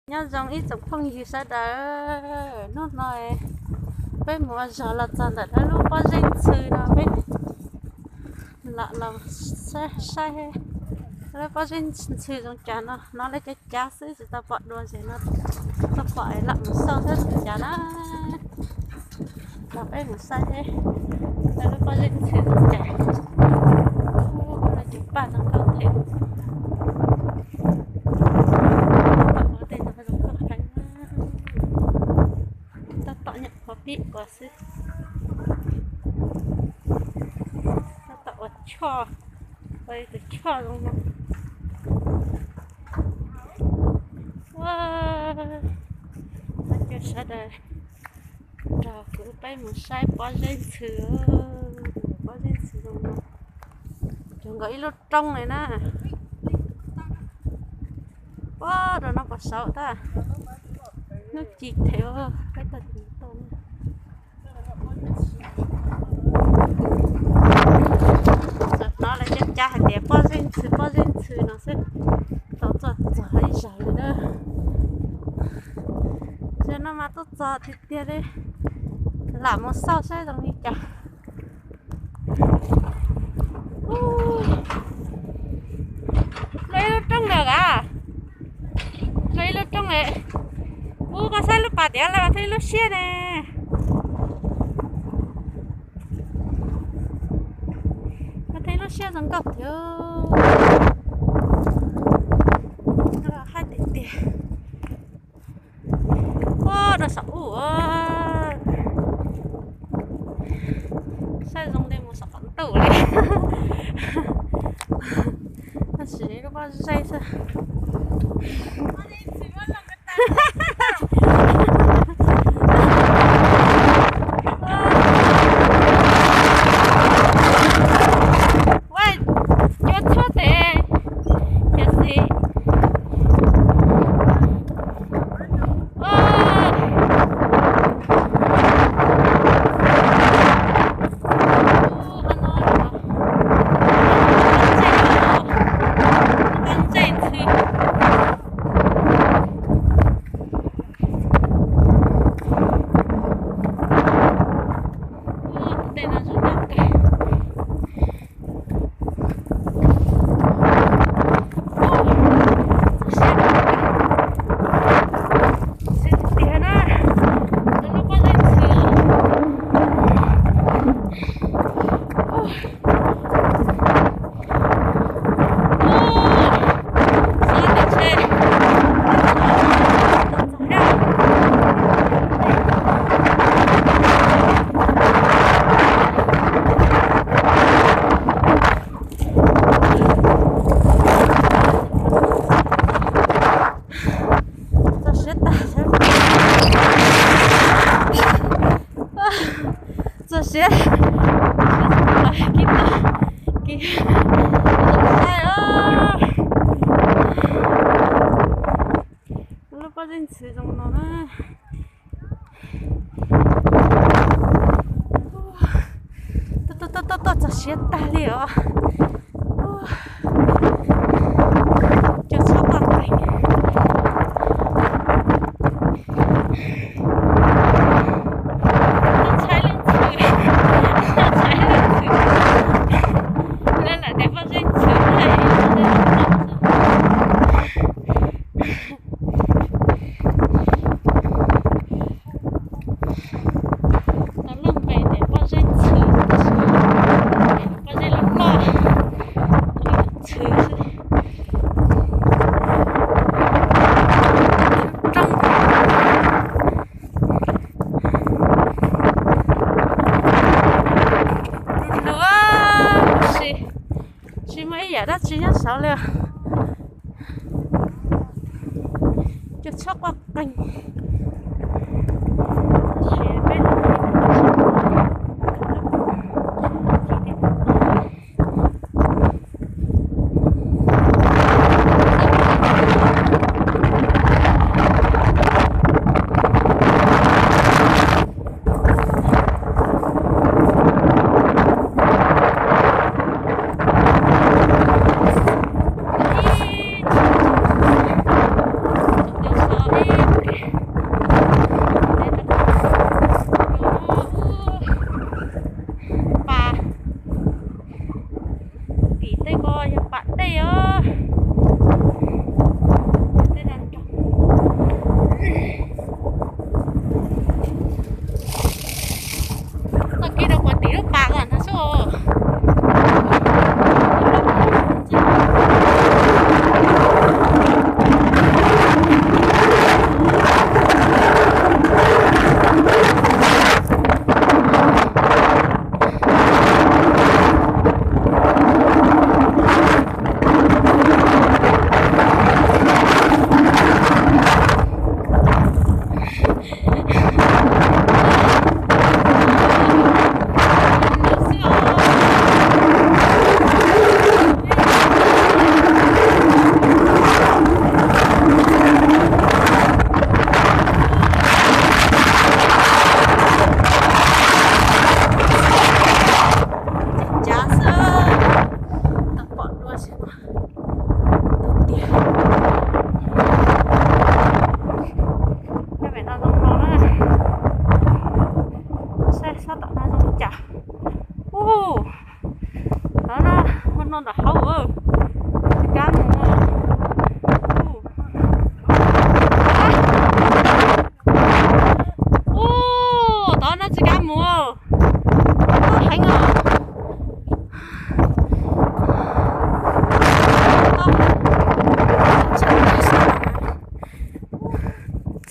Nyob zoo ib tsoom phooj ywg sawv daws, hnub no peb mus ua zog los txog ntawm lub pob zeb ntxhw no peb lam los saib lub pob zeb ntxhw zoo cas no, hnov lawv cav cav xwb tsis tau pom dua ces no tau pom lam mus xauj saib zoo cas na. Los peb mus saib seb lub pob zeb ntxhw zoo cas. Ua cov paj zoo nkauj thiab. Pom ua tej no zoo nkauj heev. Tab tom nyuam qhuav pib ua xwb. Tab tom ua choj, ua tus choj zoo no. Ua, cov sawv daws nrog kuv peb mus saib pob zeb ntxhw. Pob zeb ntxhw zoo no, cov nkaus ib lub roob li na. Ua rau no puas saud tag, hnub ci them peb tau tus tau. Txawm hnov lawv cav cav hais tias pob zeb ntxhw pob zeb ntxhw no xwb, tau txog txog ib zaug li na. Zaum no mas tuaj txog tiag tiag li, lam mus xauj saib zoo li cas. Ua ib lub roob lawm a, ua ib lub roob lawm. Ub, koj saib lub pas tias lawm, ua tau ib lub siab ne. Ua tau ib lub siab zoo nkauj thiab. Haj tiag tiag. Ua rau saum ub, saib zoo li mus saum qaum ntuj li. Tab sis lub pob zeb xwb. Ua, cua tshuab tes, cov xim. Txog siav tag, txog siav, kis tag, kis sai os. Lub pob zeb ntxhw zoo no na. Tuaj tuaj tuaj tuaj txog siav tag li os. Cua txhob paj qeeg. Ntshai leej txhwm, ntshai leej txhwm, lawv lam tias pob zeb ntxhw. Tau lub npe tias pob zeb ntxhw, pob zeb loj loj, ntxhw xwb. Roob. Luv luv, tsis, tsis muaj ib yam dab tsi nyob saud li. Cua txhob paj qeeg.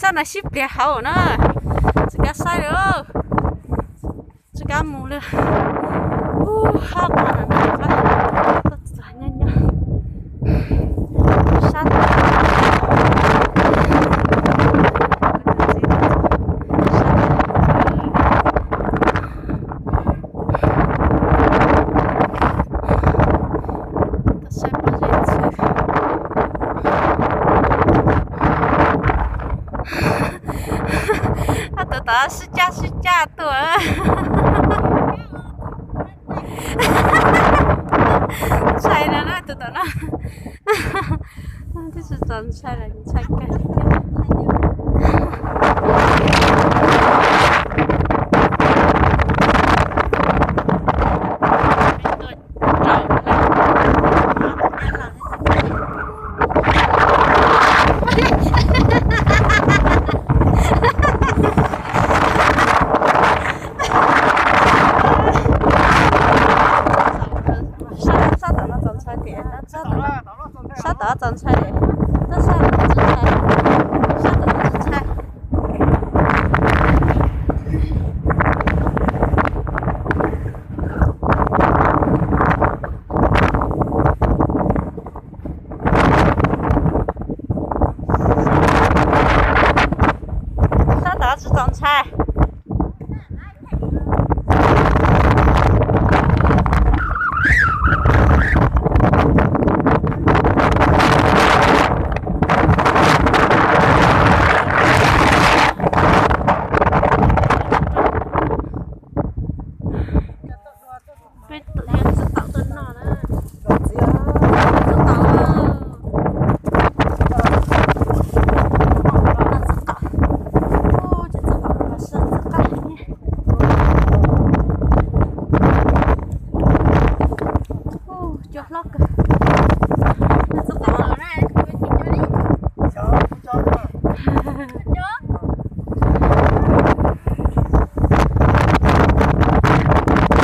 Toj no sib pliag hauv na, tsis kav saib li, tsis kav mus li. Ub, hab pa no na, tuaj txog nyob nyob sab tod. Tau saib pob zeb ntxhw. Tus tom sib caj sib caj tuaj. Ntshai no na, tus tom no. Twb tsis txaus ntshai los ntshai kawg. Sab, sab tom no txaus ntshai tiag, sab tom, sab tom txaus ntshai tiag, sab tom tsis ntshai, sab tom tsis ntshai. Sab tom tsis txaus ntshai. Peb tus yog txiv qaum tuaj noj na. Txiv qaum, txiv qaum, txiv qaum, txiv qaum, txiv qaum. Cua hlob kawg. Txiv qaum.